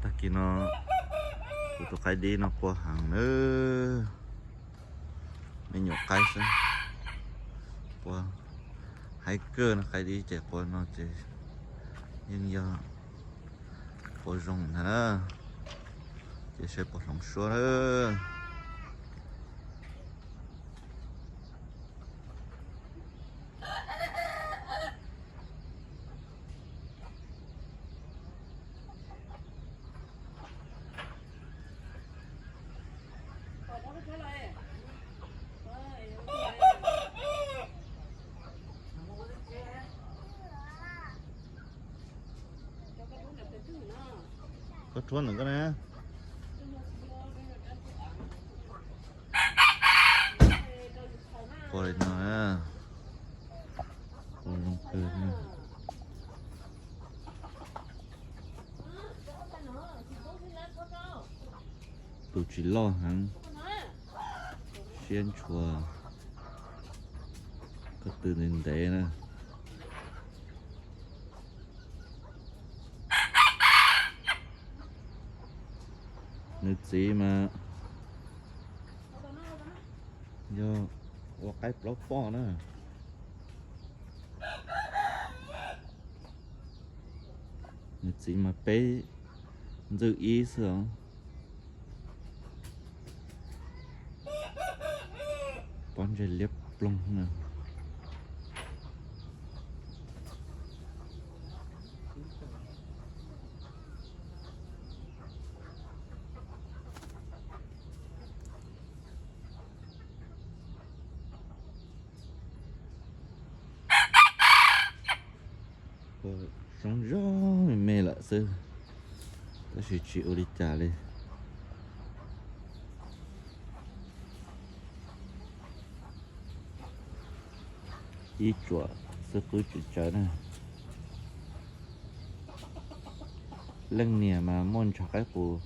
Tag kis no kuv tus qaib dib no qua heev nawb. Me nyuam qaib xwb, qua heev kawg no. Qaib dib ces qua no ces yeej yog qua zoo ntag na. Ces saib puas hloov suab na. Koj rhuav ntawm koj na. Qua li no na. Qua zoo kawg na. Tus tsis loj heev, siab ntshua, ko tw ntev ntev na. Nws txiv mas yog ua qaib plaub poj na. Nws txiv mas peb ntxwj ib xwb os. Pob ntseg liab ploog na. Ua zoo zoo me me lawm xwb, tab sis tsis ua li cas li. Ib tsuam xwb qwb tsis tsawv na. Leej niam mas muaj ntshav qaib qus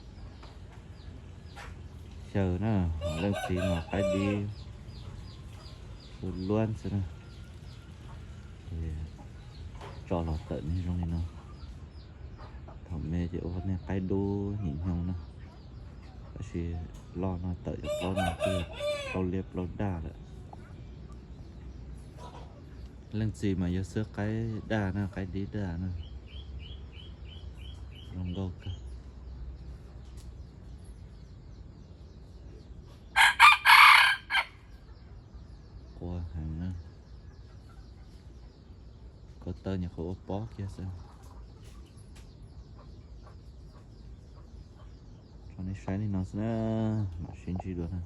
xyaw na, leej txiv mas qaib dib luab xwb na. Tso los tawm niag zoo li no. Thaum me ces ua niag qaib dub nyim nyoog na, tab sis loj no tawm cov plaub no twb plaub liab plaub daj lawm. Leej txiv mas yog xwb qaib daj na, qaib dib daj na. Zoo nkauj kawg. Qua heev na. Ko taw nyuam qhuav ua pob kiag xwb. Tso nej saib li no xwb na, mam sib ntsib dua na.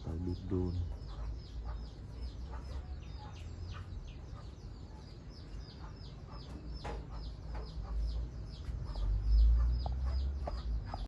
Taw du du.